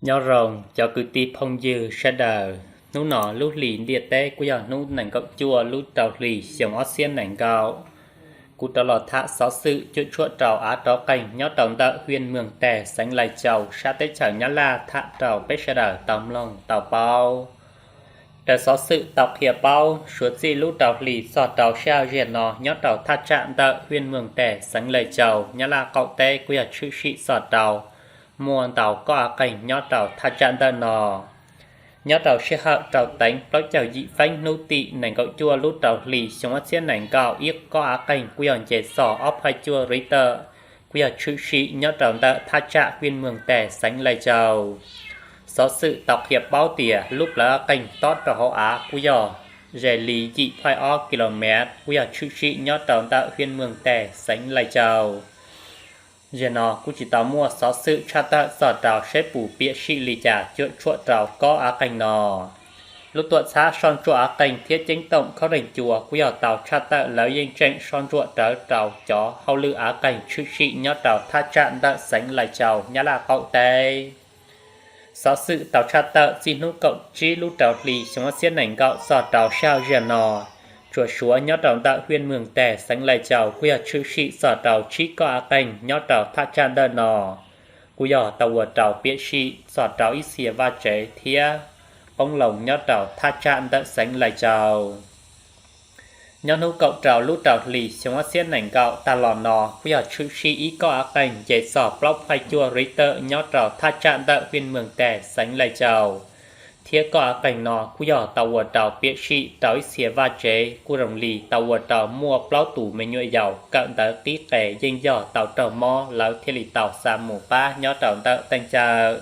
Nyob zoo cov kwv tij phooj ywg sawv daws, hnub no lub hlis ntiaj teb kuj yog hnub nees nkaum cuaj lub rau hlis xyoo ob txhiab nees nkaum. Kuv rov los tham xov xwm cuam tshuam rau av rov qeeg nyob rau ntawm hiaj Mweeg Teg xeev Lais Cau sab teb chaws Nyab Laj tham rau peb sawv daws tau mloog tau paub. Raws xov xwm tau qhia paub, suav txij lub rau hlis txog rau sij hawm ziag no nyob rau thaj tsam ntawm hiaj Mweeg Teg xeev Lais Cau Nyab Laj qaum teb kuj yog tshwm sim txog rau muaj ntau kob av qeeg nyob rau thaj tsam ntawm no. Nyob rau sij hawm rau teev plaub caug yim feeb hnub tim nees nkaum cuaj lub rau hlis xyoo ob txhiab nees nkaum, ib kob av qeeg kuj yog nce txog ob phav cuaj Richter, kuj yog tshwm sim nyob rau ntawm thaj tsam hiaj Mweeg Teg xeev Lais Cau. Xov xwm tau qhia paub tias lub plawv av qeeg tob rau hauv av kuj yog ze li yim phav ob kilomev, kuj yog tshwm sim nyob rau ntawm hiaj Mweeg Teg xeev Lais Cau. Ziag no kuj tsis tau muaj xov xwm tshaj tawm txog rau seb puas piam sij li cas cuam tshuam rau kob av qeeg no. Lub tuam txhab soj ntsuam av qeeg thiab ceeb toom khaub reeg cua kuj yog tau tshaj tawm lawv yeej tseem soj ntsuam rawv rau cov hauj lwm av qeeg tshwm sim nyob rau thaj tsam ntawm xeev Lais Cau Nyab Laj qaum teb. Xov xwm tau tshaj tawm txij hnub kaum tsib lub rau hlis xyoo ob txhiab nees nkaum txog rau sij hawm ziag no, tsuas suav nyob rau ntawm hiaj Mweeg Teg xeev Lais Cau kuj yog tshwm sim txog rau tsib kob av qeeg nyob rau thaj tsam ntawm no, kuj yog tau ua rau piam sij txog rau ib txhia vaj tsev thiab qoob loo nyob rau thaj tsam ntawm xeev Lais Cau. Nyob hnub kaum rau lub rau hlis xyoo ob txhiab nees nkaum tag los no kuj yog tshwm sim ib kob av qeeg nce txog plaub phav cuaj Richter nyob rau thaj tsam ntawm hiaj Mweeg Teg xeev Lais Cau, thiab kob av qeeg no kuj yog tau ua rau piam sij rau ib txhia vaj tsev kuj zoo li tau ua rau muaj plaub tus me nyuam yaus kawm ntawv qib qes yeej yog tau raug mob lawv thiaj li tau xa mus pab nyob rau ntawm tej chaw.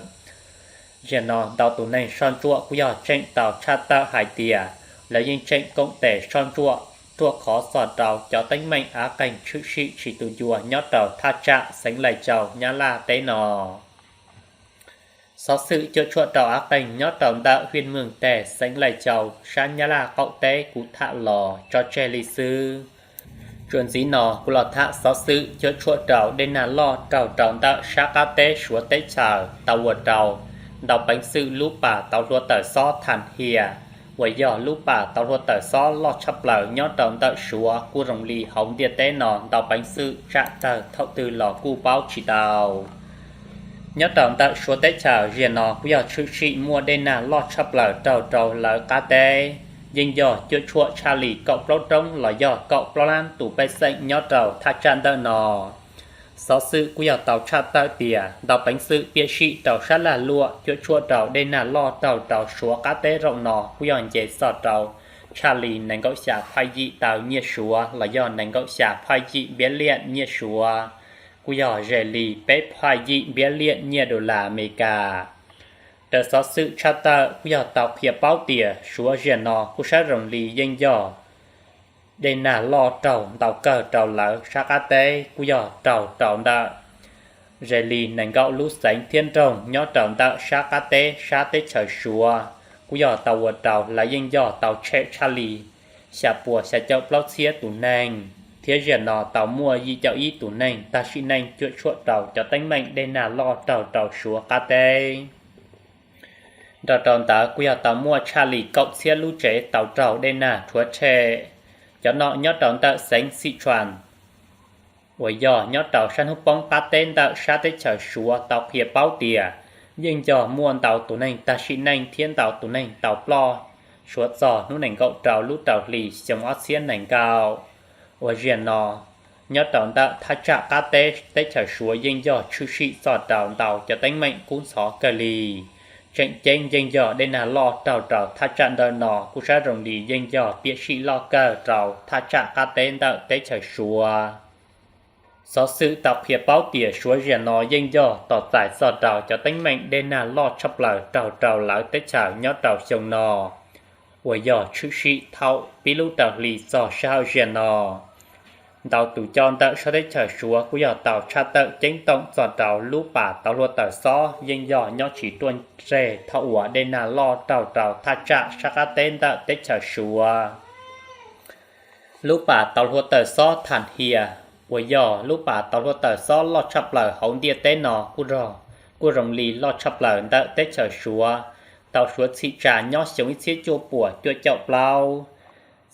Ziag no ntau tus neeg soj ntsuam kuj yog tseem tau tshaj tawm hais tias lawv yeej tseem koom tes soj ntsuam ruaj khov txog rau cov teeb meem av qeeg tshwm sim tsis tu ncua nyob rau thaj tsam xeev Lais Cau Nyab Laj teb no. Xov xwm cuam tshuam rau av qeeg nyob rau ntawm hiaj Mweeg Teg xeev Lais Cau sab Nyab Laj qaum teb kuv tham los tso tseg li xwb. Txuas ntxiv no kuv los tham xov xwm cuam tshuam rau dej nag loj raug rau ntawm sab qab teb suav teb chaws tau ua rau ntau peev xwm lub pas tau hlua tawm xob Thas Hias, uas yog lub pas tau hlua tawm xob loj tshaj plaws nyob rau ntawm suav kuj zoo li hauv ntiaj teb no ntau peev xwm tsam tawg thaum twg los kuj paub tsis tau. Nyob rau ntawm suav teb chaws ziag no kuj yog tshwm sim muaj dej nag loj tshaj plaws raug rau lawv qab teb, yeej yog cuam tshuam tshaj li kaum plaub roob los yog kaum plaub lab tus pej xeem nyob rau thaj tsam ntawm no. Xov xwm kuj yog tau tshaj tawm tias ntau peev xwm piam sij rau sab lag luam cuam tshuam rau dej nag loj raug rau suav qab teb zaum no kuj yog nce txog rau tshaj li nees nkaum xya phav yim taw nyiaj suav los yog nees nkaum xya phav yim npiab liaj nyiaj suav, kuj yog ze li peb phav yim npiab liaj nyiaj dollar Amelikas. Raws xov xwm tshaj tawm kuj yog tau qhia paub tias suav ziag no kuj sab zoo li yeej yog dej nag loj raug ntau kawg rau lawv sab qab teb kuj yog raug rau ntawm ze li nees nkaum lub xeev thiab nroog nyob rau ntawm sab qab teb sab teb chaws suav, kuj yog tau ua rau lawv yeej yog tau tshem tshaj li xya puas xya caum plaub txhiab tus neeg, thiab ziag no tau muaj yim caum ib tus neeg tag sim neej cuam tshuam rau cov teeb meem dej nag loj raug rau suav qab teb. Nrog rau ntawd kuj yog tau muaj tshaj li kaum txhiab lub tsev tau raug dej nag rhuav tshem. Cov no nyob rau ntawm xeev Sichuan, uas yog nyob rau sab hnub poob qab teb ntawm sab teb chaws suav tau qhia paub tias yeej yog muaj ntau tus neeg tag sim neej thiab ntau tus neeg tau ploj suav txog hnub nees nkaum rau lub rau hlis xyoo ob txhiab nees nkaum. Uas ziag no nyob rau ntawm thaj tsam qab teb teb chaws suav yeej yog tshwm sim txog rau ntau cov teeb meem kub ntxhov kawg li. Tseem ceeb yeej yog dej nag loj raug rau thaj tsam ntawm no kuj sab zoo li yeej yog piam sij loj kawg rau thaj tsam qab teb ntawm teb chaws suav. Xov xwm tau qhia paub tias suav ziag no yeej yog tos txais txog rau cov teeb meem dej nag loj tshaj plaws raug rau lawv teb chaws nyob rau xyoo no, uas yog tshwm sim thaum pib lub rau hli txog sij hawm ziag no. Ntau tus coj ntawm sab teb chaws suav kuj yog tau tshaj tawm ceeb toom txog rau lub pas tau hlua tawm xob yeej yog nyob tsis ruaj ntseg thaum uas dej nag loj raug rau thaj tsam sab qab teb ntawm teb chaws suav. Lub pas tau hlua tawm xob Thas Hias, uas yog lub pas tau hlua tawm xob loj tshaj plaws hauv ntiaj teb no kuj raug kuj zoo li loj tshaj plaws ntawm teb chaws Suav, tau suav txhim tsa nyob xyoo ib txhiab cuaj puas cuaj caum plaub.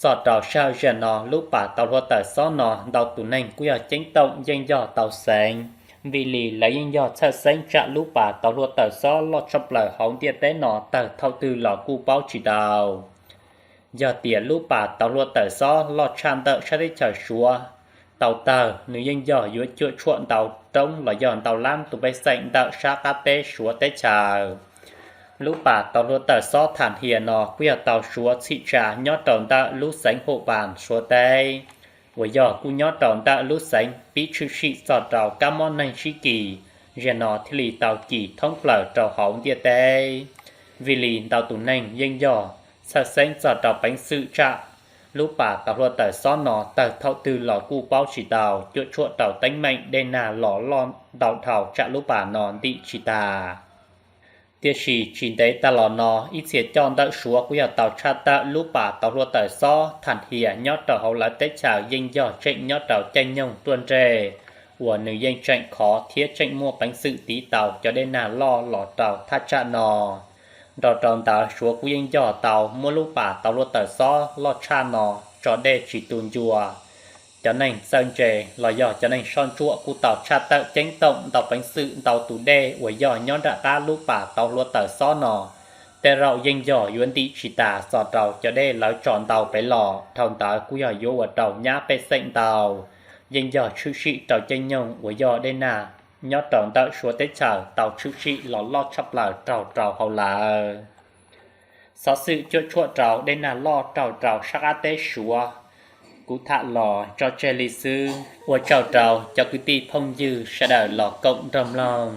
Txog rau sij hawm zaum no lub pas tau hlua tawm xob no ntau tus neeg kuj yog ceeb toom yeej yog tau xeev, vim li lawv yeej yog txhawj xeeb tsam lub pas tau hlua tawm xob loj tshaj plaws hauv ntiaj teb no tawg thaum twg los kuj paub tsis tau. Yog tias lub pas tau hlua tawm xob loj tshaj ntawm sab teb chaws Suav tau tawg, nws yeej yog yuav cuam tshuam ntau roob los yog ntau lab tus pej xeem ntawm sab qab teb Suav teb chaws. Lub pas tau hlua tawm xob Thas Hias no kuj yog tau suav txhim tsa nyob rau ntawm lub xeev Hum Vas Suav teb, uas yog kuj nyob rau ntawm lub xeev pib tshwm sim txog rau kab mob neeg sib kis, zaum no thiaj li tau kis thoob plaws rau hauv ntiaj teb. Vim li ntau tus neeg yeej yog txhawj xeeb txog rau peev xwm tsam lub pas tau hlua tawm xob no tawg thaum twg los kuj paub tsis tau, cuam tshuam rau teeb meem dej nag los loj ntau dhau tsam lub pas no ntim tsis tas. Tiam sis tsis ntev tag los no ib txhia coj ntawm Suav kuj yog tau tshaj tawm lub pas tau hlua tawm xob Thas Hias nyob rau hauv lawv teb chaws yeej yog tseem nyob rau caij nyoog ruaj nreg, uas nws yeej tseem khov thiab tseem muaj peev xwm tiv tau cov dej nag loj los rau thaj tsam no. Nrog rau ntawd Suav kuj yeej yog tau muab lub pas tau hlua tawm xob loj tshaj no tso dej tsis tu ncua. Cov neeg txawj ntse los yog cov neeg soj ntsuam kuj tau tshaj tawm ceeb toom ntau peev xwm ntau tus dej uas yog nyob nram qab lub pas tau hlua tawm xob no, tej zaum yeej yog yuav ntim tsis tas txog rau cov dej lawv tso ntau pem los, dhau ntawd kuj yog yuav ua rau nyab pej xeem ntau. Yeej yog tshwm sim rau caij nyoog uas yog dej nag nyob rau ntawm Suav teb chaws tau tshwm sim los loj tshaj plaws raug rau hauv lawv. Xov xwm cuam tshuam rau dej nag loj raug rau sab qab teb Suav, kuv tham los tso tseg li xwb. Ua tsaug rau cov kwv tij phooj ywg sawv daws los koom nrog mloog.